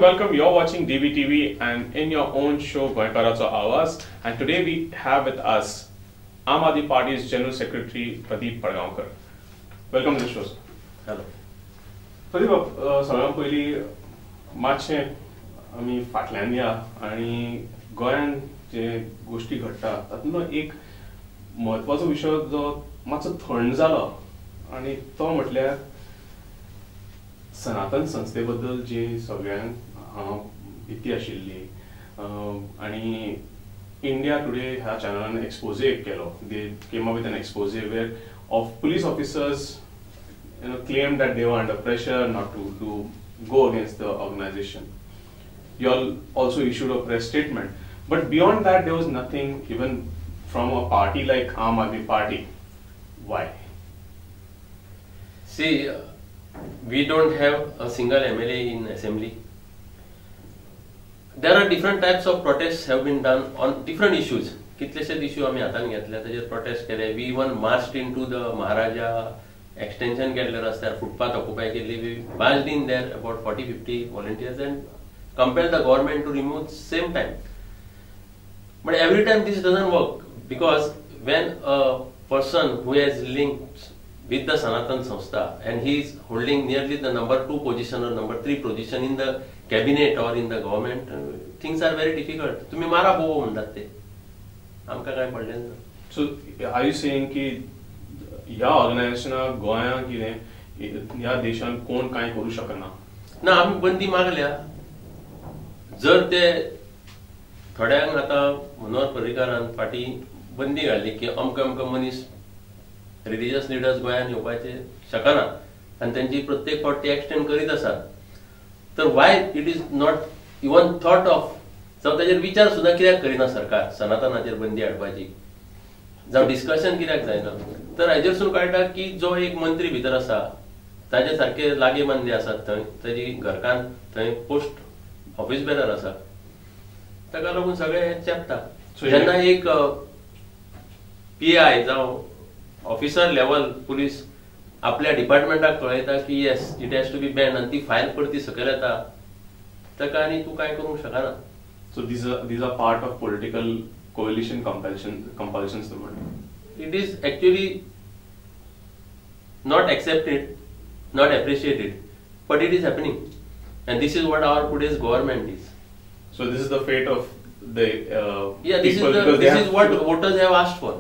and welcome. You're watching DBTV and in your own show Goenkaracho Awaaz. And today we have with us Aam Aadmi Party's General Secretary Pradeep Padgaonkar. Welcome to the show, sir. Hello. Pradeep, सगळ्यात पयलीं मातशें आमी फाटल्यान या आनी गोंयांत जे गोश्टी घडटा तातूंतलो एक म्हत्वाचो विशय जो मातसो थंड जालो आनी तो म्हटल्यार सनातन संस्थे बद्दल जी सगळ्यांक हांगा भिती आशिल्ली आनी इंडिया टुडे ह्या चॅनलान एक्सपोजे केलो. They came up with an expose where of police officers claim that they were under pressure not to do go against the organization. You all also issued a press statement, but beyond that there was nothing even from a party like Aam Aadmi Party. Why? See, we don't have a single MLA in assembly. There are different types of protests have been done on different issues. कितलेशेच issue आमी हातान घेतले, ताजेर protest केले. We even marched into the Maharaja extension केल्ले रस्त्यार, footpath occupy केल्ली. We marched in there about 40-50 volunteers and compelled the government to remove same time. But every time this doesn't work, because when a person who has links with the Sanatan Sanstha and he is holding nearly the number 2 position or number 3 position in the cabinet or in the government, things are very difficult. तुम्ही मारा बोव म्हणटात ते, आमकां काय पडलें ना. So are you saying की ह्या ऑर्गनायझेशनाक गोंयांत कितें ह्या देशान कोण कांय करूं शकना? ना, आमी बंदी मागल्या. जर ते थोड्यांक आतां मनोहर पर्रीकारान फाटीं बंदी घाल्ली की अमके अमके मनीस रिलिजियस लिडर्स गोंयांत येवपाचे शकना आनी तेंची प्रत्येक फावट ती एक्सटेंड करीत आसात, तर why it is not even thought of, जावं ताजेर विचार सुद्दां कित्याक करिना सरकार सनातनाचेर बंदी हाडपाची, जावं डिस्कशन कित्याक जायना? तर हाजेरसून कळटा की जो एक मंत्री भितर आसा ताजे सारके लागीं बांदे आसात थंय, ताजी घरकान्न थंय पोस्ट ऑफिस बेरर आसा, ताका लागून सगळें चेपता. जेन्ना एक पी I जावं ऑफिसर लेवल पुलीस आपल्या डिपार्टमेंटाक कळयता की yes it has to be ban आनी ती फायल परती सकयल येता, ताका आनी तूं कांय करूंक शकना. So these are part of political coalition compulsions. It is actually not accepted, not appreciated, but it is happening, and this is what our today's government is. So this is the fate of the yeah, this is the, this is what voters have asked for.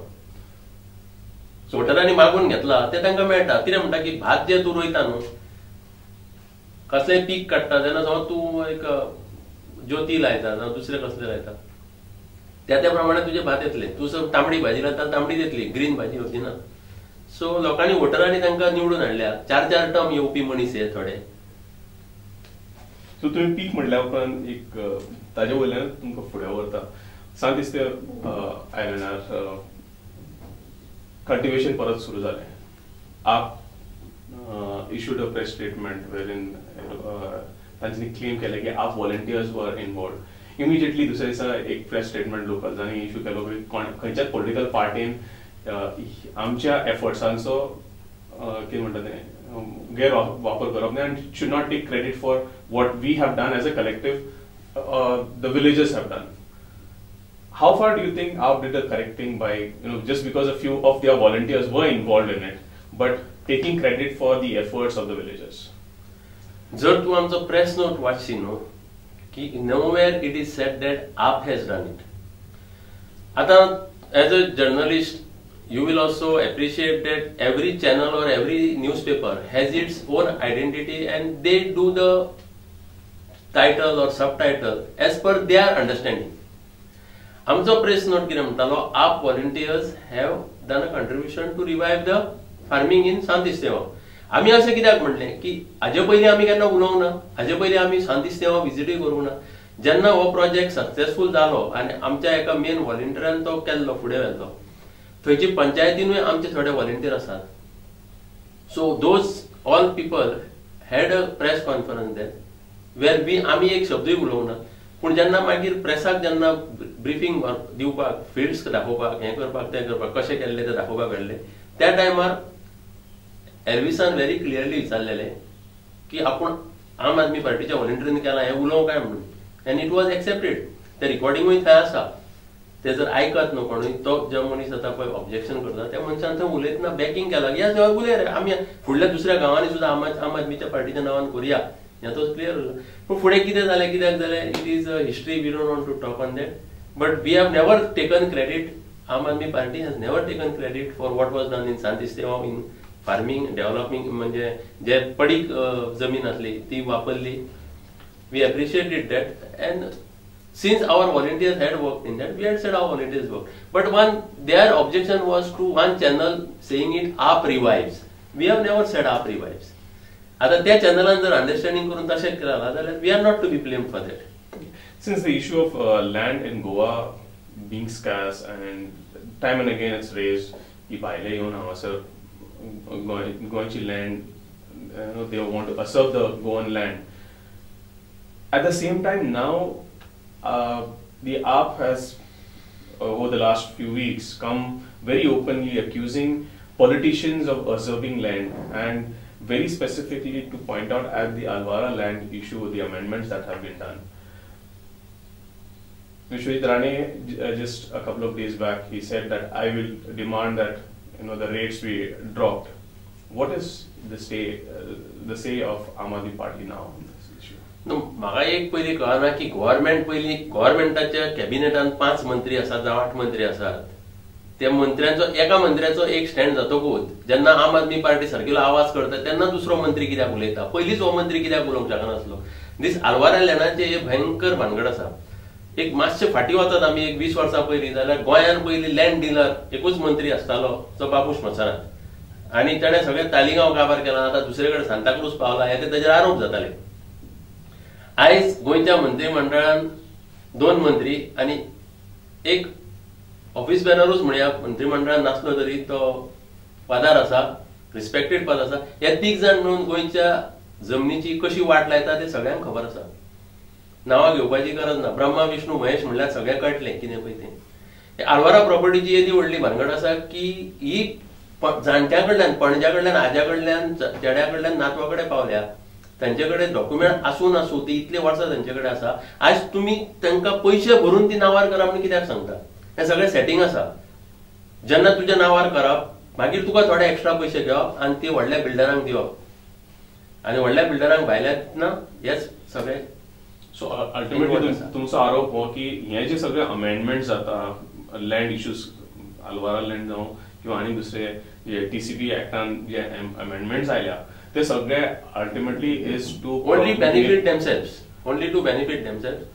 वोटरांनी मागून घेतला ते तांकां मेळटा. कितें म्हणटा की भात जें तूं रोयता न्हू, कसलें पीक काडटा तेन्ना समज तूं एक ज्योती लायता जावं दुसरें कसलें लायता, त्या त्या प्रमाणे तुजें भात येतलें. तूं सर तांबडी भाजी लायता, तांबडी येतली, ग्रीन भाजी येवची ना. सो लोकांनी वोटरांनी तांकां निवडून हाडल्या. 4-4 टर्म येवपी मनीस हे थोडे. सो तुवें पीक म्हणल्या उपरांत एक ताजे वयल्यान तुमकां फुडें व्हरता. सांत इस्तेव आयलंडार कल्टिवेशन परत सुरू जालें. AAP issued a press statement wherein तांच्यांनी क्लेम केलें की आप वॉलंटियर्स वर इनवॉल्व. इमिजिएटली दुसऱ्या दिसा एक प्रेस स्टेटमेंट लोकल्सांनी इशू केलो की कोण खंयच्याच पॉलिटिकल पार्टीन आमच्या एफर्ट्सांचो कितें म्हणटा तें गैर वापर करप न्हय आनी should not take credit for what we have done as a collective, the villagers have done. How far do you think AAP did the correct thing by, just because a few of their volunteers were involved in it, but taking credit for the efforts of the villagers? जर तूं आमचो press note वाचशी न्हू की nowhere it is said that AAP has done it. आतां as a journalist you will also appreciate that every channel or every newspaper has its own identity and they do the title or subtitle as per their understanding. आमचो press note कितें म्हणटालो, AAP volunteers have done a contribution to revive the farming in Sant Estevao. आमी अशें कित्याक म्हणलें की हाजे पयलीं आमी केन्ना उलोवंक ना, हाजे पयलीं आमी सांत इस्तेवां विजिटूय करूंक ना. जेन्ना हो प्रोजेक्ट सक्सेसफूल जालो आनी आमच्या एका मेन व्हॉलंटियरान तो केल्लो, फुडें व्हेल्लो, थंयची पंचायतीनूय आमचे थोडे व्हॉलंटियर आसात. So those all people had a press conference that where we आमी एक शब्दूय उलोवंक ना. पूण जेन्ना मागीर प्रेसाक जेन्ना ब्रिफींग दिवपाक, फिल्ड्स दाखोवपाक, हें करपाक तें करपाक कशें केल्लें तें दाखोवपाक घडलें, त्या टायमार एल्विसान व्हेरी क्लियरली विचारलेलें की आपूण आम आदमी पार्टीच्या व्हॉलंटियरांनी केलां हें उलोवंक काय म्हणून, एंड it was accepted. ते रिकॉर्डिंगूय थंय आसा, ते जर आयकत न्हू कोणूय, तो जो मनीस आतां पळय ऑब्जेक्शन करता त्या मनशान थंय उलयतना बॅकिंग केला, येस उलय रे, आमी फुडल्या दुसऱ्या गांवांनी सुद्दां आम आदमीच्या पार्टीच्या नांवान करुया, हें तो क्लियर उरलो. पूण फुडें कितें जालें कित्याक जालें it is a history, we don't want to talk on that, but we have never taken credit. Aam Aadmi Party has never taken credit for what was done in Sant Estevao in farming developing, म्हणजे जे पडीक जमीन आसली ती वापरली. We appreciated that, and since our volunteers had worked in that, we had said our volunteers worked. But one, their objection was to one channel saying it AAP revives. We have never said AAP revives. आता त्या चॅनलान जर understanding करून तशें केलां जाल्यार we are not to be blamed for that. Since the issue of land in Goa being scarce and time and again it's raised की भायले येवन हांगासर गोंयची land, they want to usurp the Goan land. At the same time now the AAP has over the last few weeks come very openly accusing politicians of usurping land, and very specifically to point out at the Alvara land issue, the amendments that have been done. Vishwajit Rane, just a couple of days back, he said that I will demand that the rates be dropped. What is the say of Aam Aadmi Party now on this issue? No, म्हाका एक पयलीं कळना की government पयलीं गव्हर्मेंटाच्या कॅबिनेटान 5 मंत्री आसात जावं 8 मंत्री आसात, त्या मंत्र्यांचो एका मंत्र्याचो एक स्टँड जातकूच जेन्ना आम आदमी पार्टी सारकेलो आवाज करता तेन्ना दुसरो मंत्री कित्याक उलयता, पयलींच हो मंत्री कित्याक उलोवंक शकनासलो. दीस आलवारा लँडाचें हें भयंकर भानगड आसा. एक मातशें फाटीं वचत आमी एक 20 वर्सां पयलीं जाल्यार गोंयान पयलीं लँड डिलर एकूच मंत्री आसतालो जो बाबूश मोन्सेरात, आनी ताणें सगळें तालिगांव काबार केला, आतां दुसरे कडेन सांताक्रूज पावला, हे ताजेर आरोप जाताले. आयज गोंयच्या मंत्रीमंडळान 2 मंत्री आनी एक ऑफिस बॅनरूच म्हणया मंत्रीमंडळान नासलो तरी तो पदार आसा, रिस्पेक्टेड पद आसा. हे 3 जाण मेळून गोंयच्या जमनीची कशी वाट लायता ते सगळ्यांक खबर आसा, नांवां घेवपाची गरज ना. ब्रह्मा विष्णू महेश म्हणल्यार सगळें कळटलें कितें पळय तें. आलवारा प्रॉपर्टीची येदी व्हडली भानगड आसा की ही जाणट्यां कडल्यान, पणज्या कडल्यान, आज्या कडल्यान, चेड्या कडल्यान नातवा कडेन पावल्या. तांचे कडेन डॉक्युमेंट आसूं नासूं ती इतले वर्सां तांचे कडेन आसा. आयज तुमी तांकां पयशे भरून ती नांवार करा म्हूण कित्याक सांगता? हें सगळें सेटींग आसा. जेन्ना तुज्या नांवार करप मागीर तुका थोडे एक्स्ट्रा पयशे घेवप आनी ते व्हडल्या बिल्डरांक दिवप, आनी व्हडल्या बिल्डरांक भायल्यान ना हेच सगळें. सो अल्टिमेटली तुमचो आरोप हो की हे जे सगळे अमेंडमेंट जाता लँड इश्यूज, आलवारा लँड जावं किंवा आनी दुसरे जे टीसीपी एक्टान जे अमेंडमेंट्स आयल्या ते सगळे ultimately is to only benefit themselves, only to benefit themselves.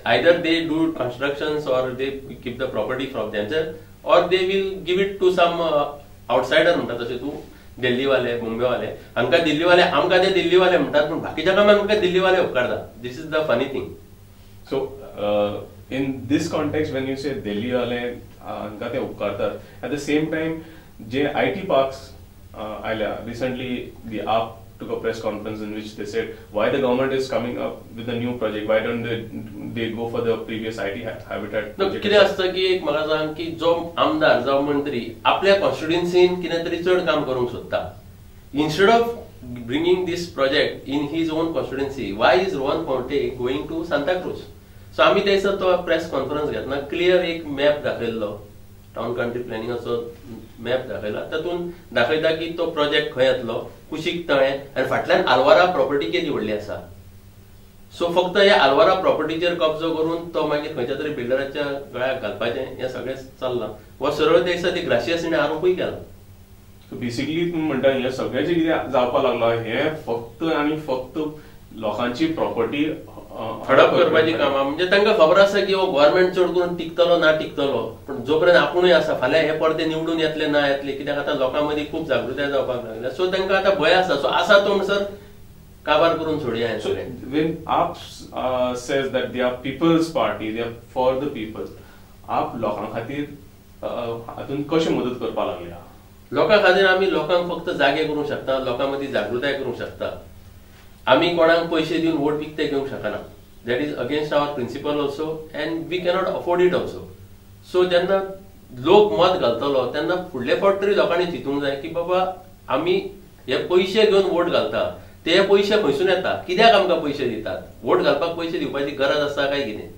Either they do constructions or they keep the property from themselves or they will give it to some outsider म्हणटा तशें तूं दिल्लीवाले, मुंबयवाले, हांकां दिल्लीवाले, आमकां ते दिल्लीवाले म्हणटात पूण बाकीच्या कामाक आमकां दिल्लीवाले उपकारता. This is the funny thing. So in this context when you say दिल्लीवाले हांकां ते उपकारतात, eight the same time J I T parks आयल्या recently, the AAP took a press conference in which they said why the government is coming up with a new project, why don't they go for the previous IT habitat project. कितें आसता की एक म्हाका सांग की जो आमदार जावं मंत्री आपल्या कॉन्स्टिट्युएन्सीन कितें तरी चड काम करूंक सोदता, instead of bringing this project in his own constituency, why is Rohan Khaunte going to Santacruz? So आमी त्या दिसा तो प्रेस कॉन्फरन्स घेतना क्लियर एक मॅप दाखयल्लो, टावन कंट्री प्लॅनिंगाचो मॅप दाखयला, तातूंत दाखयता की तो प्रोजेक्ट खंय येतलो, कुशीक तळें आनी फाटल्यान आलवारा प्रॉपर्टी केदी व्हडली आसा. सो फक्त ह्या आलवारा प्रॉपर्टीचेर कब्जो करून तो मागीर खंयच्या तरी बिल्डराच्या गळ्याक घालपाचें हें सगळें चल्लां. हो सरळ त्या दिसा ती ग्राशियस हिणें आरोपूय केला. सो बेसिकली तुमी म्हणटा हें सगळें जें कितें जावपाक लागलां हें फक्त आनी फक्त लोकांची प्रॉपर्टी हडप करपाची कामां, म्हणजे तांकां खबर आसा की हो गव्हर्मेंट चड करून टिकतलो ना टिकतलो, पूण जो पर्यंत आपुणूय आसा फाल्यां हे परते निवडून येतले ना येतले, कित्याक आतां लोकां मदीं खूब जागृताय जावपाक लागल्या. सो तांकां आतां भंय आसा. सो आसा तो म्हणसर काबार करून सोडया हें सगळें. When AAP says that they are people's party, they are for the people, AAP लोकां खातीर हातूंत कशें मदत करपाक लागल्या? लोकां खातीर आमी लोकांक फक्त जागे करूंक शकता, लोकां मदीं जागृताय करूंक शकता. आमी कोणाक पयशे दिवन वोट विकते घेवंक शकना. That is against our principle also and we cannot afford it also. So जेन्ना लोक मत घालतलो तेन्ना फुडले फावट तरी लोकांनी चिंतूंक जाय की बाबा आमी हे पयशे घेवन वोट घालता ते पयशे खंयसून येता, कित्याक आमकां पयशे दितात, वोट घालपाक पयशे दिवपाची गरज आसा काय कितें.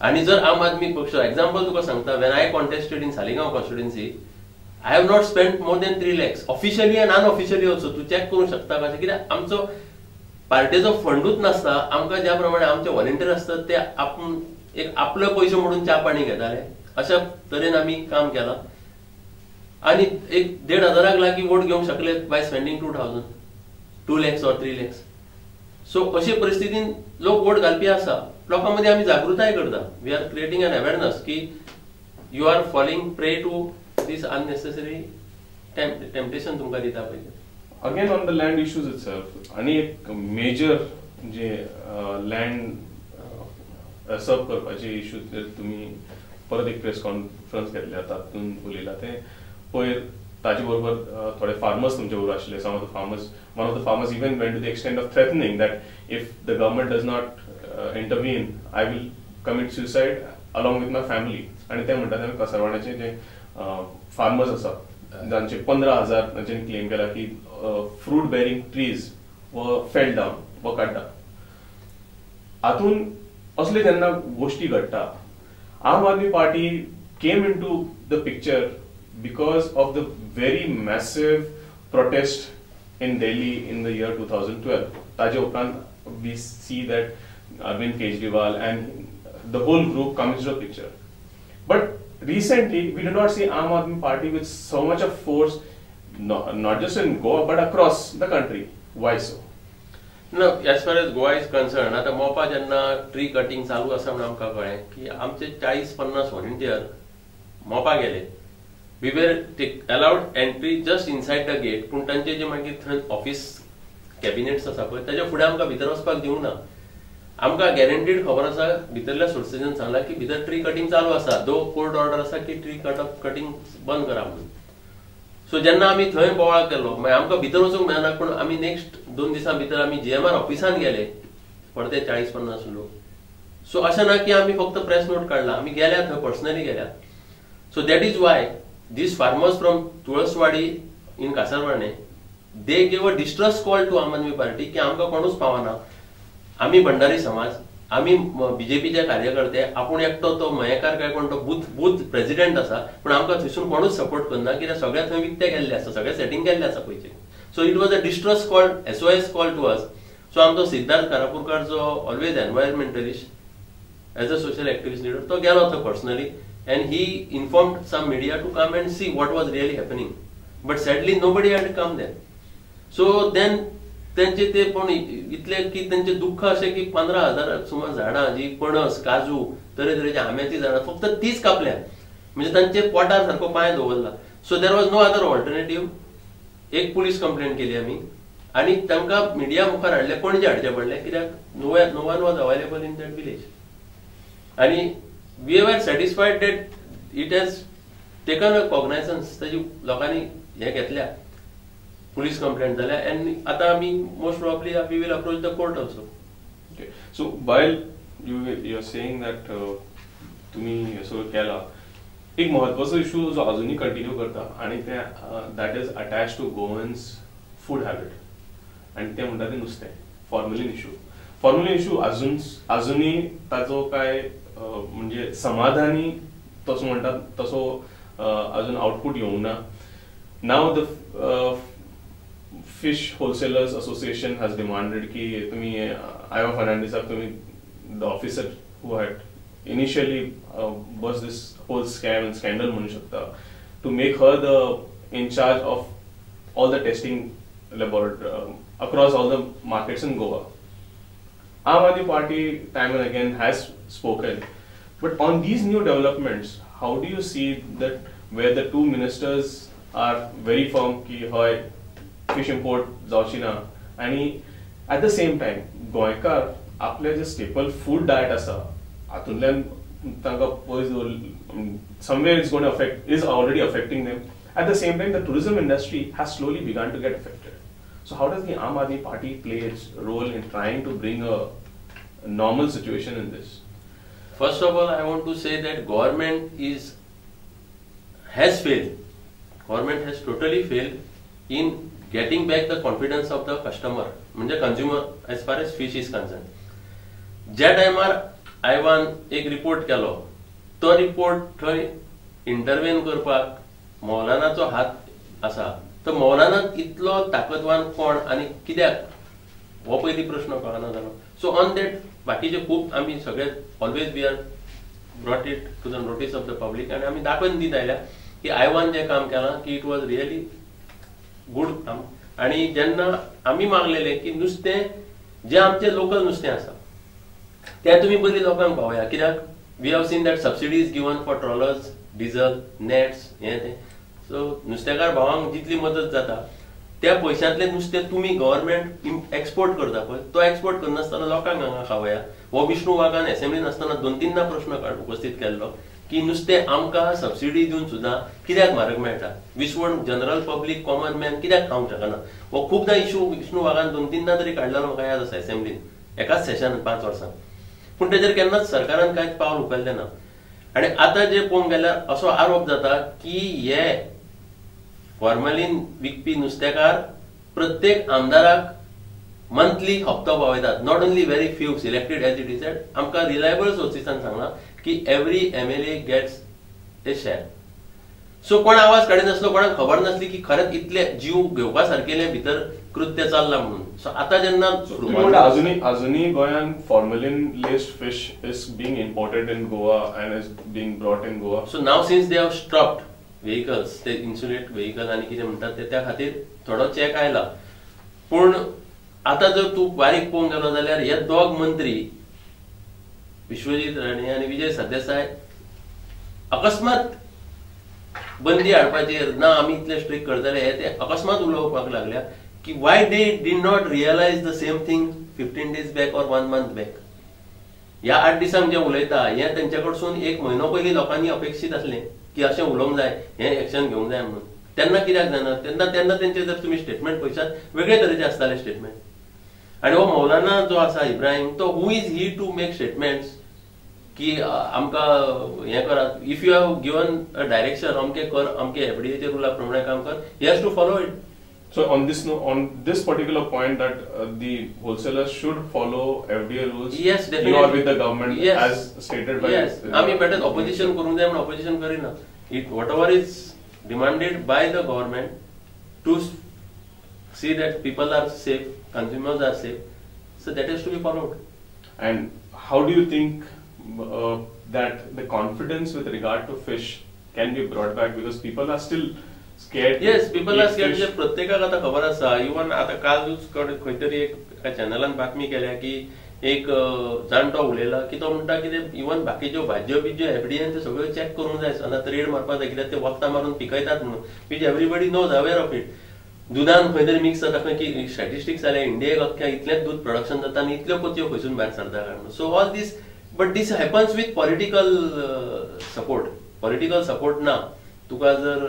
आनी जर आम आदमी पक्ष, एग्जाम्पल तुका सांगता, when I contested in Saligao constituency, I have not spend more than 3 lakhs officially and unofficially also. तूं चॅक करूंक शकता कशें, कित्याक आमचो पार्टेचो फंडूच नासता. आमकां ज्या प्रमाणे आमचे व्हॉलंटियर आसतात ते आपूण एक आपले पयशे म्हणून च्या पाणी घेताले, अशा तरेन आमी काम केलां. आनी एक 1,500 लागीं वोट घेवंक शकले by spending 2,000, 2 lakhs or 3 lakhs. So अशे परिस्थितीन लोक वोट घालपी आसा. लोकां मदीं आमी जागृताय करता, we are creating an awareness की you are falling prey to this unnecessary temptation तुमकां दिता पळय. Again on the land issues itself, आनी एक मेजर जे लँड सब करपाचे इश्यू तुमी परत एक प्रेस कॉन्फरन्स घेतल्या तातूंत उलयला तें पयर, ताजे बरोबर थोडे फार्मर्स तुमचे बरोबर आशिल्ले. Some of the farmers, one of the farmers even went to the extent of threatening that if the government does not intervene, I will commit suicide along with my family. आनी ते म्हणटात आमी कसरवाण्याचे जे farmers आसा जांचे 15,000 तांच्यांनी claim केला की fruit bearing trees were fell down व कट डावन. हातून असले जेन्ना गोश्टी घडटा, Aam Aadmi Party came into the picture because of the very massive protest in Delhi in the year 2012. ताजे उपरांत we see that Arvind Kejriwal and the whole group comes to the picture. But recently we do not see Aam Aadmi Party with so much of force, not just in Goa but across the country. Why so? No, as far as Goa is concerned, आतां मोपा जेन्ना tree cutting चालू आसा म्हणून आमकां कळ्ळें की आमचे 40-50 volunteer Mopa गेले. We were allowed entry just inside the gate, पूण तांचे जे मागीर थंय ऑफिस कॅबिनेट्स आसा पळय ताच्या फुडें आमकां भितर वचपाक दिवंक ना. आमकां गॅरंटीड खबर आसा, भितरल्या सोर्सेसान सांगला की भितर ट्री कटिंग चालू आसा, दो कोर्ट ऑर्डर आसा की ट्री कटिंग बंद करा म्हणून. सो जेन्ना आमी थंय बोवाळ केलो मागीर आमकां भितर वचूंक मेळना, पूण आमी नेक्स्ट 2 दिसां भितर आमी GMR ऑफिसान गेले परते 40-50 लोक. सो अशें ना की आमी फक्त प्रेस नोट काडला, आमी गेल्या थंय पर्सनली गेल्या. So that is why these farmers from Tulaswadi in Kasarvadene they gave a distress call to Aam Aadmi Party की आमकां कोणूच पावना, आमी भंडारी समाज, आमी बीजेपीचे कार्यकर्ते, आपूण एकटो तो मयेकार काय कोण तो बूथ प्रेसिडेंट आसा, पूण आमकां थंयसून कोणूच सपोर्ट करना कित्याक सगळे थंय विकते गेल्ले आसा, सगळे सेटींग केल्ले आसा पयशे. So it was a distress call, SOS call to us. So आमचो सिद्धार्थ कारापूरकार जो always environmentalist as a social activist leader तो गेलो थंय personally and he informed some media to come and see what was really happening. But sadly nobody had come there. So then त्यांचे ते पण इतले की त्यांचे दुःख अशें की 15,000 सुमार झाडां जी पणस, काजू, तरेतरेच्या आंब्याची झाडां फक्त तीच कापल्या, म्हणजे तांचे पोटार सारको पांय दवरला. So there was no other alternative. एक पुलीस कंप्लेंट केली आमी आनी तांकां मिडिया मुखार हाडले, पणजे हाडचे पडले कित्याक no one was available in that village. आनी we were satisfied that it has taken a cognizance, ताजी लोकांनी हें घेतल्या, पुलीस कंप्लेंट जाल्या आनी आतां आमी most probably we will approach the court also. So while you are saying that तुमी हें सगळें केलां, एक म्हत्वाचो इशू जो अजुनूय कंटिन्यू करता आनी ते that is attach to Goans food habit, आनी ते म्हणटा तें नुस्तें, फॉर्मलीन इशू. फॉर्मलीन इशू अजुनूय ताचो काय म्हणजे समाधानी तसो म्हणटात तसो अजून आउटपूट येवंक ना. Now the fish wholesalers association has demanded की तुम्ही आयवा फर्नांडीसाक तुम्ही the officer who had initially bust this whole scam and scandal म्हणू शकता, to make her the in charge of all the testing laboratory across all the markets in Goa. Aam Aadmi Party time and again has spoken, but on these new developments, how do you see that where the two ministers are very firm की हय fish import जावची ना, आनी eight the same time गोंयकार आपले जे staple food diet आसा हातूंतल्यान तांकां पयस दवर, somewhere it's gonna affect, is already affecting them. At the same time the tourism industry has slowly begun to get affected. So how does the Aam Aadmi Party play its role in trying to bring a normal situation in this? First of all, I want to say that government has failed. Government has totally failed in getting back the confidence of the customer, म्हणजे consumer as far as fish is concern. ज्या टायमार आयवान एक report केलो, तो report थंय intervene करपाक मौलानाचो हात आसा. तर मौलाना इतलो ताकदवान कोण आनी कित्याक हो पयली प्रश्न कळना जालो. सो ऑन that बाकीचे खूब आमी सगळे always we are brought it to the notice of the public आनी आमी दाखोवन दित आयल्या की आयवान जें काम केलां की it was really good काम. आनी जेन्ना आमी मागलेले की नुस्तें जें आमचें लोकल नुस्तें आसा तें तुमी बरी लोकांक पावया, कित्याक we have seen that subsidy is given for trawlers, diesel, nets हें तें. सो नुस्तेकार भावांक जितली मदत जाता त्या पयशांतलें नुस्तें तुमी गव्हर्मेंट एक्सपोर्ट करता पळय, तो एक्सपोर्ट करनासतना लोकांक हांगा खावया. हो विष्णू वाघान एसेंब्लीन आसतना 2-3 प्रश्न उपस्थित केल्लो की नुस्तें आमकां सबसिडी दिवन सुद्दां कित्याक म्हारग मेळटा, विसवण जनरल पब्लीक कॉमन मॅन कित्याक खावंक शकना. हो खुबदां इशू विष्णू वाघान 2-3 तरी काडलेलो म्हाका याद आसा एसेंब्लीन एकाच सेशनान 5 वर्सां, पूण तेजेर केन्नाच सरकारान कांयच पावल उखल्लें ना. आनी आतां जे पळोवंक गेल्यार असो आरोप जाता की हे फॉर्मलीन विकपी नुस्तेकार प्रत्येक आमदाराक मंथली हप्तो पावयतात. Not only very few selected as it is said, आमकां रिलायबल सोर्सीसान सांगलां की every MLA gets a share. So कोण आवाज काडिनासलो, कोणाक खबर नासली की खरेंच इतले जीव घेवपा सारकेले भितर कृत्य चल्लां म्हणून. सो आतां जेन्ना अजूनय गोंयांत formalin laced fish is being imported in Goa and is being brought in Goa. So now since they have stopped vehicles, ते इन्सुलेट व्हेकल आनी कितें म्हणटात ते, त्या खातीर थोडो चॅक आयला. पूण आतां जर तूं बारीक पळोवंक गेलो जाल्यार हे दोग मंत्री विश्वजीत राणे आनी विजय सरदेसाय अकस्मात बंदी हाडपाचेर ना आमी इतले स्ट्रिक्ट करतले हे ते अकस्मात उलोवपाक लागल्या की why they did not realise the same thing 15 days back or 1 month back. ह्या 8 दिसांक जे उलयता हें तेंच्या कडसून 1 म्हयनो पयलीं लोकांनी अपेक्षीत आसलें की अशें उलोवंक जाय, हें एक्शन घेवंक जाय म्हणून. तेन्ना कित्याक जायना, तेन्ना तेन्ना तेंचे जर तुमी स्टेटमेंट पळयशात वेगळे तरेचे आसताले स्टेटमेंट. आनी हो मौलाना जो आसा इब्राहिम, तो who is he to make statements की आमकां हें करात. If you have given a direction अमके कर, अमके एफडीएच्या रुला प्रमाणे काम कर, he has to follow it. So on this particular point that the wholesalers should follow FDA rules. Yes, definitely. You are with the government, yes, as stated by. Yes, आमी better opposition करूंक जाय म्हूण opposition करिना. It whatever is demanded by the government to see that people are safe, consumers are safe, so that has to be followed. And how do you think that the confidence with regard to fish can be brought back, because people are still scared? Yes, people are scared. प्रत्येकाक आतां खबर आसा. Even आतां कालूच खंय तरी एक चॅनलान बातमी केल्या की एक जाणटो उलयला की तो म्हणटा कितें इवन बाकीच्यो भाजयो बिजयो एफडीएन ते सगळ्यो चॅक करूंक जाय, आतां रेड मारपाक जाय कित्याक ते वखदां मारून पिकयतात म्हणून, which everybody knows aware of it. दुदान खंय तरी मिक्स जाता, खंय की स्टॅटिस्टिक्स जाल्या इंडियेक अख्ख्या इतलेंच दूद प्रोडक्शन जाता आनी इतल्यो कोतयो खंयसून भायर सरता काय म्हणून. So all this, but this happens with political support. Political support ना तुका जर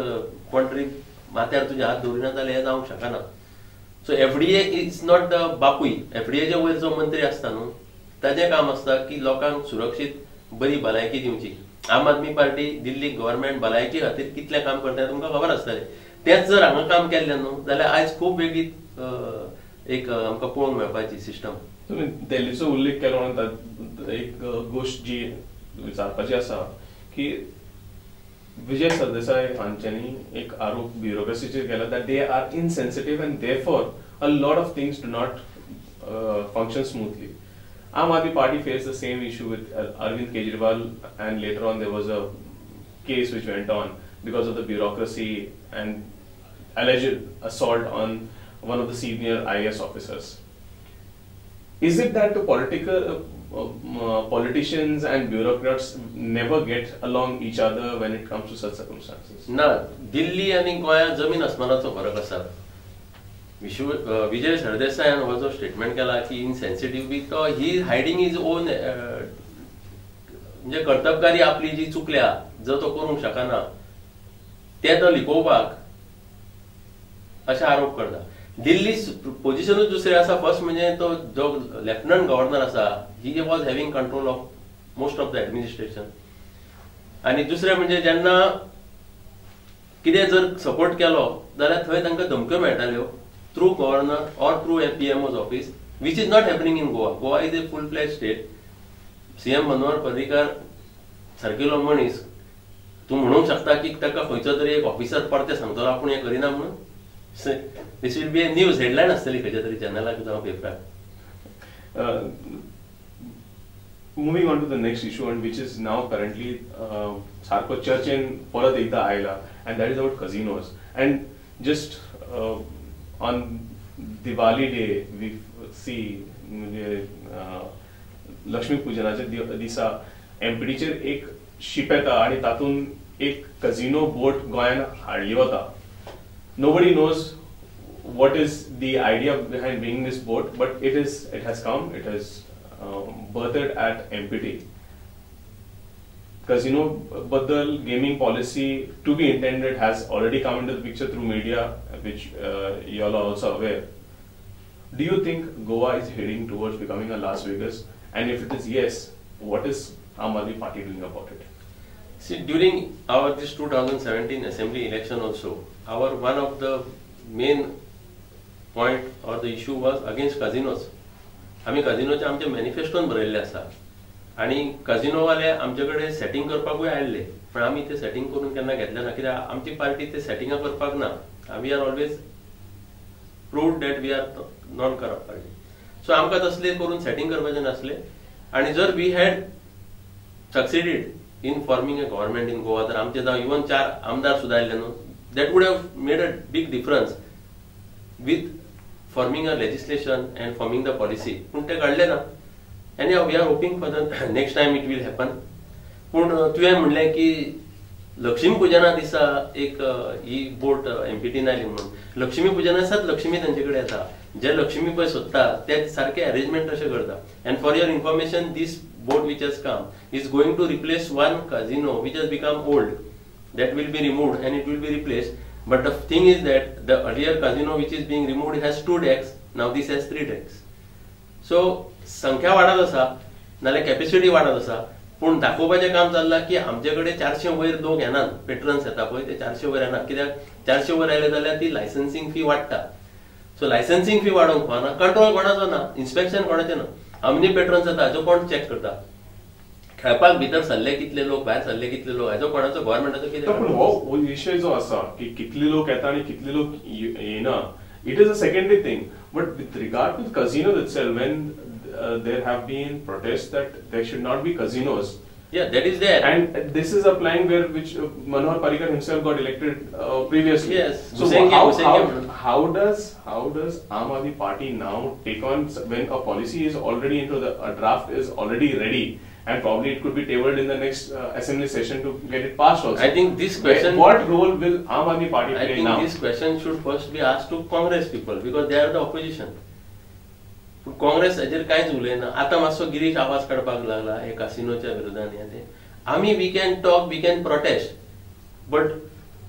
कोण तरी माथ्यार तुज्या हात दवरिना जाल्यार हें जावंक शकना. So FDA is not the बापूय. एफडीएच्या वयर जो मंत्री आसता न्हू ताजें काम आसता की लोकांक सुरक्षीत बरी भलायकी दिवची. आम आदमी पार्टी दिल्ली गव्हर्मेंट भलायकी खातीर कितलें काम करता तुमकां खबर आसतलें. तेंच जर हांगा काम केल्लें न्हू जाल्यार आयज खूब वेगळी एक आमकां पळोवंक मेळपाची सिस्टम. तुमी दिल्लीचो उल्लेख केलो म्हणून एक गोश्ट जी विचारपाची आसा की विजय सरदेसाय हांच्यांनी एक आरोप ब्युरोक्रेसीचेर केला that they are insensitive and therefore a lot of things do not function smoothly. Aam Aadmi Party faced the same issue with Arvind Kejriwal, and later on there was a case which went on because of the bureaucracy and alleged assault on one of the senior IAS officers. Is it that the political politicians and bureaucrats never get along each other when it comes to such circumstances? ना, दिल्ली आनी गोंया जमीन आसमानाचो फरक आसा. विजय सरदेसायान हो जो statement केला की इनसेन्सिटीव बी, तो ही हायडींग his own म्हणजे कर्तबगारी आपली जी चुकल्या जो तो करूंक शकना ते तो लिपोवपाक अशे आरोप करता. दिल्ली पोजिशनूच दुसरें आसा. फर्स्ट म्हणजे तो जो लेफ्टनंट गव्हर्नर आसा he was having control of most of the administration. आनी दुसरें म्हणजे जेन्ना कितें जर सपोर्ट केलो जाल्यार थंय तांकां धमक्यो मेळटाल्यो through governor or through a PMO's office, which is not happening in Goa. Goa is a full fledged state. CM Manohar Parrikar सारकिलो मनीस तूं म्हणूंक शकता की ताका खंयचो तरी एक ऑफिसर परते सांगतलो आपूण हें करिना म्हणून? This will be a news headline आसतली खंयच्या तरी चॅनलाक जावं पेपराक. Moving on to the next issue, and which is now currently सारको चर्चेन परत एकदा आयला, and that is about casinos. And just on Diwali day we see, म्हणजे लक्ष्मी पुजनाच्या दिसा एमपीडीचेर एक शीप येता आनी तातूंत एक कझिनो बोट गोंयान हाडली वता. Nobody knows what is the idea behind bringing this boat, but it has come, it has berthed at MPT. Casino baddal gaming policy to be intended has already come into the picture through media, which you all are also aware. Do you think Goa is heading towards becoming a Las Vegas? And if it is yes, what is Aam Aadmi Party doing about it? See, during our this 2017 assembly election also, our one of the main point or the issue was against casinos. आमी कझिनोचे आमचे मॅनिफेस्टोन बरयल्ले आसा आनी कझिनोवाले आमचे कडेन setting करपाकूय आयिल्ले, पण आमी ते सेटिंग करून केन्ना घेतले ना, कित्याक आमची पार्टी ते सेटिंगां करपाक ना. We are always proved that we are non corrupt party. So आमकां तसले करून सेटिंग करपाचें नासलें. आनी जर we had succeeded in forming a government in Goa, तर आमचे जावं इवन 4 आमदार सुद्दां आयिल्ले न्हू, that would have made a big difference with forming a legislation and forming the policy. पूण ते घडलें ना. आनी we are hoping for the next time it will happen. पूण तुवें म्हणलें की लक्ष्मी पुजना दिसा एक ही बोट एमपीटीन आयली म्हणून. लक्ष्मी पुजना दिसाच लक्ष्मी तांचे कडेन येता, जे लक्ष्मी पळय सोदता ते सारके अरेंजमेंट अशें करता. And for your information, this boat which has come is going to replace one casino which has become old. That will be removed and it will be replaced. But the thing is that the earlier casino which is being removed has 2 decks, now this has 3 decks. So संख्या वाडत आसा, नाल्यार capacity वाडत आसा, पूण दाखोवपाचें काम चल्लां की आमचे कडेन 400 वयर लोक येनात, पेट्रन्स येता पळय ते 400 वयर येनात, कित्याक 400 वयर आयले जाल्यार ती लायसन्सिंग फी वाडटा. सो लायसन्सिंग फी वाडोवंक फावना, कंट्रोल कोणाचो ना, इन्स्पेक्शन कोणाचें ना. हांव मनी पेट्रन्स येता हाचो कोण चॅक करता? खेळपाक भितर सरले कितले लोक, भायर सरले कितले लोक, हाचो कोणाचो गव्हर्मेंटाचो कितें? पूण हो विशय जो आसा की कितले लोक येता आनी कितले लोक येना, it is a secondary thing. But with regard to casinos itself, when there have been protests that there should not be casinos. Yeah, that is there. And this is applying where which Manohar Parrikar himself got elected previously. Yes. So how does Aam Aadmi Party now take on when a policy is already into the a draft is already ready and probably it could be tabled in the next assembly session to get it passed also? I think this question... What role will Aam Aadmi Party play now? I think this question should first be asked to Congress people because they are the opposition. Congress हाजेर कांयच उलयना. आतां मातसो गिरीश आवाज काडपाक लागला हे कासिनोच्या विरोधान. हे आमी we can talk, we can protest, but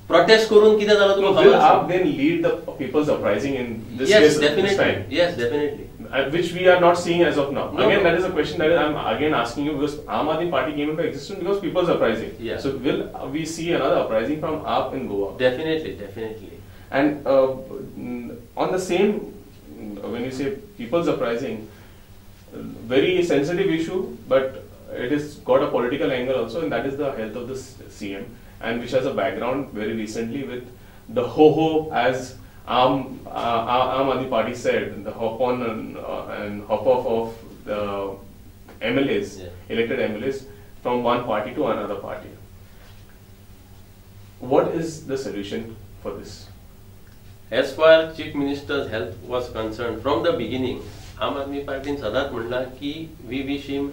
protest करून कितें जालां तुका खबर आसा? Will then lead the people's uprising in this yes, case, definitely. This time? Yes, definitely. Which we are not seeing as of now. No, again, no. That is a question that I am again asking you because Aam Aadmi Party came into existence because people's uprising. Yeah. So will we see another uprising from AAP in Goa? Definitely, definitely. And on the same, when you say people's uprising, very sensitive issue, but it has got a political angle also, and that is the health of the CM, and which has a background very recently with the ho-ho, as Aam Aadmi Party said, the hop on and hop off of the MLAs, yeah, elected MLAs from one party to another party. What is the solution for this? As far Chief Minister's health was concerned, from the beginning, Aam Aadmi Party सदांच म्हणला की we wish him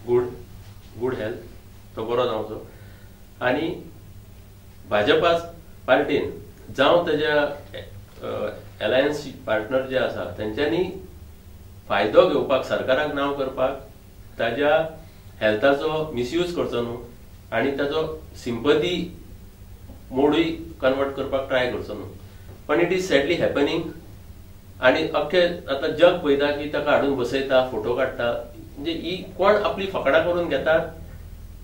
good health, तो बरो जावचो. आनी भाजपा पार्टीन जावं तेज्या alliance partner जे आसा तेंच्यांनी फायदो घेवपाक, सरकाराक नांव करपाक ताज्या हेल्थाचो मिसयूज करचो न्हू आनी ताजो सिंपती मोडूय कन्वर्ट करपाक ट्राय करचो न्हू. पण it is sadly happening. आनी अख्खे आतां जग पळयता की ताका हाडून बसयता, फोटो काडटा, म्हणजे ही कोण आपली फकडां करून घेतात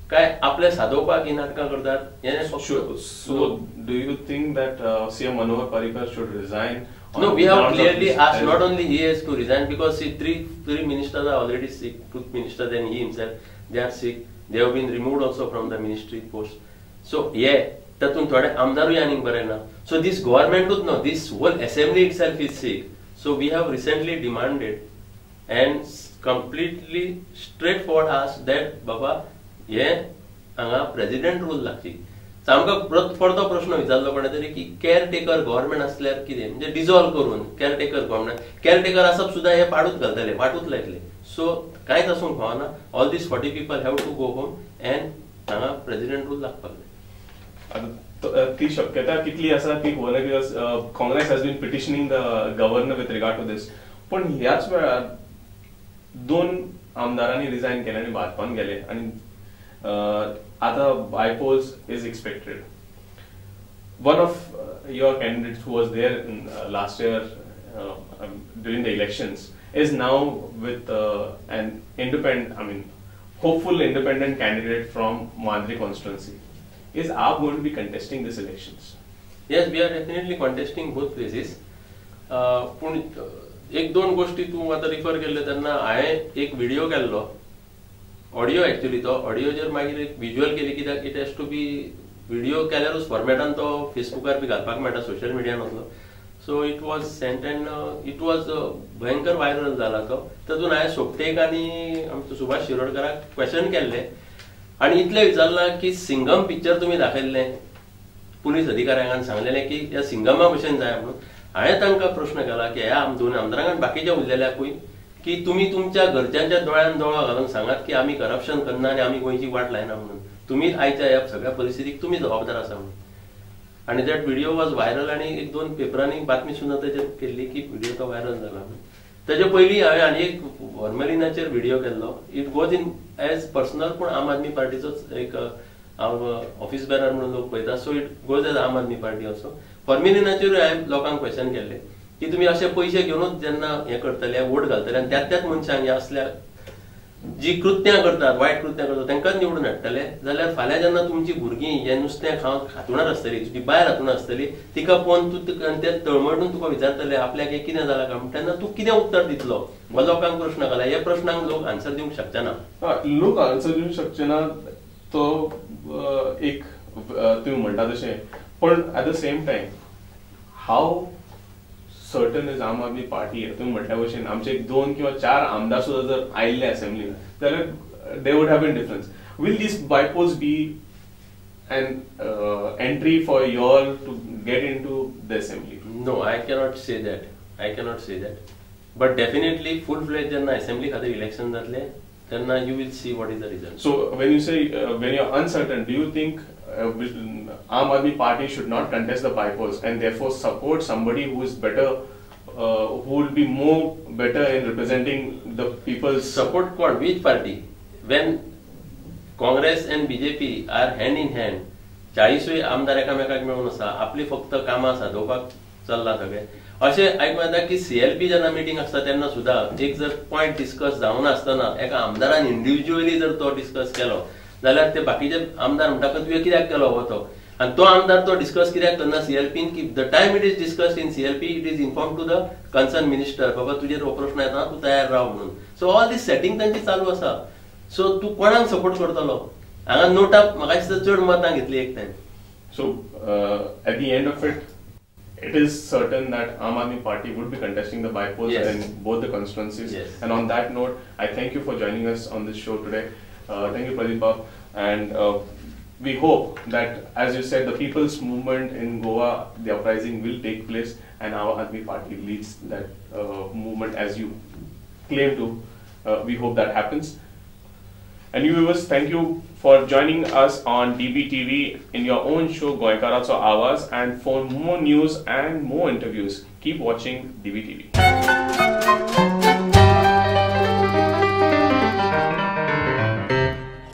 काय आपले सादोवपाक ही नाटकां करतात हें. So do you think that CM Manohar Parrikar should resign? No, we have clearly asked not only he has to resign because see three ministers are already sick, two ministers and he himself, they are sick, they have been removed also from the ministry post. So ये तातूंत थोडे आमदारूय आनीक बरे ना. So दीस गव्हर्मेंटूच न्हू, this whole assembly itself is sick. So we have recently demanded and completely straight forward ask that बाबा हे हांगा प्रेजिडेंट रूल लागची. आमकां परतो प्रश्न विचारलो कोणे तरी की केअर टेकर गव्हर्मेंट आसल्यार कितें, म्हणजे डिजॉल्व करून care taker government, care taker आसप सुद्दां हे पाडूच घालतले, वाटूच लायतले. सो कांयच आसूंक फावना, all these 40 people have to go home and हांगा प्रेजिडेंट रूल लागपाक जाय. ती शक्यता कितली आसा ती खबर ना, because Congress has been petitioning the governor with regard to this. पूण ह्याच वेळार 2 आमदारांनी रिजायन केलें आनी भाजपान गेले आनी आता bypolls is expected. One of your candidates who was there in, last year during the elections is now with an independent, I mean, hopeful independent candidate from Mandri constituency. Is AAP going to be contesting these elections? Yes, we are definitely contesting both places. पूण एक दोन गोष्टी तूं आतां refer केल्ले तेन्ना हांवें एक व्हिडियो केल्लो, ऑडियो एक्चुअली, तो ऑडियोचेर मागीर एक विज्युअल केली कित्याक it has to be video केल्यारूच फॉर्मेटान तो फेसबुकार बी घालपाक मेळटा, सोशल मिडियान वतलो. So it was sent and it was भयंकर व्हायरल जाला तो. तातूंत हांवें सोपटेक आनी आमचो सुभाष शिरोडकराक क्वेश्चन केल्लें आनी इतलें विचारलां की सिंगम पिक्चर तुमी दाखयल्लें, पुलीस अधिकाऱ्यांक सांगलेलें की ह्या सिंगमा भशेन जाय म्हणून. हांवें तांकां प्रश्न केला की ह्या दोन आमदारांक आनी बाकीच्या उरलेल्याकूय की तुमी तुमच्या घरच्यांच्या दोळ्यान दोळो घालून सांगात की आमी करप्शन करना आनी आमी गोंयची वाट लायना म्हणून, तुमी आयच्या ह्या सगळ्या परिस्थितीक तुमी जबाबदार आसा म्हणून. आनी that video was viral आनी एक दोन पेपरांनी बातमी सुद्दां ताचेर केल्ली की व्हिडियो तो व्हायरल जाला म्हणून. ताचे पयलीं हांवें आनी एक हॉर्मेलिनाचेर व्हिडियो केल्लो, it goes in as personal, पूण आम आदमी पार्टीचोच एक हांव ऑफिस बेरर म्हणून लोक पळयता, so it goes as Aam Aadmi Party also. हॉर्मेलिनाचेरूय हांवें लोकांक क्वेश्चन केल्लें की तुमी अशे पयशे घेवनूच जेन्ना हें करतले, वोट घालतले आनी त्याच त्याच मनशांक ह्या असल्या जी कृत्यां करतात, वायट कृत्यां करतात तांकांच निवडून हाडटले जाल्यार फाल्यां जेन्ना तुमची भुरगीं हें नुस्तें खावन हातुणार आसतली, तुजी बायल हातुणार आसतली, तिका पळोवन तूं ते तळमळून तुका विचारतले आपल्याक हें कितें जालां काय म्हूण, तेन्ना तूं कितें उत्तर दितलो हो लोकांक प्रश्न घाला. ह्या प्रश्नांक लोक आन्सर दिवंक शकचे ना, लोक आन्सर दिवंक शकचे ना तो एक तुमी म्हणटा तशें, पण at the same time how certain is Aam Aadmi Party? तुमी म्हटल्या भशेन आमचे 2 किंवा 4 आमदार सुद्दां जर आयिल्ले असेंब्लीन जाल्यार there would have been difference. Will these bypolls be an entry for you all to get into the assembly? No, I cannot say that, I cannot say that, but definitely full fledge जेन्ना assembly खातीर election जातले तेन्ना you will see what is the result. So when you say when you are uncertain, do you think Aam Aadmi Party should not contest the bypolls and therefore support somebody who is better, who will be more better in representing the people's support? What? Which party? When Congress and BJP are hand in hand, 40 आमदार एकामेकाक मेळून आसा, आपली फक्त कामां सादोवपाक चल्लां सगळें. अशें आयकूंक येता की सीएलपी जेन्ना मिटींग आसता तेन्ना सुद्दां एक जर पॉयंट डिस्कस जावना आसतना एका आमदारान इंडिविज्युअली जर तो डिस्कस केलो जाल्यार ते बाकीचे आमदार म्हणटा तुवें कित्याक केलो हो तो, आनी तो आमदार तो डिस्कस कित्याक करना सीएलपीन की the time it is discussed in CLP it is inform to the concern minister, बाबा तुजेर हो प्रश्न येता तूं तयार राव म्हणून. सो ऑल दीस सेटींग तांची चालू आसा. सो तूं कोणाक सपोर्ट करतलो हांगा नोटा म्हाका दिसता चड मतां घेतली एक time. So at the end of it, it is certain that Aam Aadmi Party would be contesting the bypolls, yes, in both the constituencies. Yes. And on that note, I thank you for joining us on this show today. Thank you, Pradeep Bab. And we hope that, as you said, the people's movement in Goa, the uprising will take place, and Aam Aadmi Party leads that movement as you claim to. We hope that happens. And you viewers, thank you for joining us on DBTV in your own show Goenkaracho Awaaz, and for more news and more interviews, keep watching DBTV.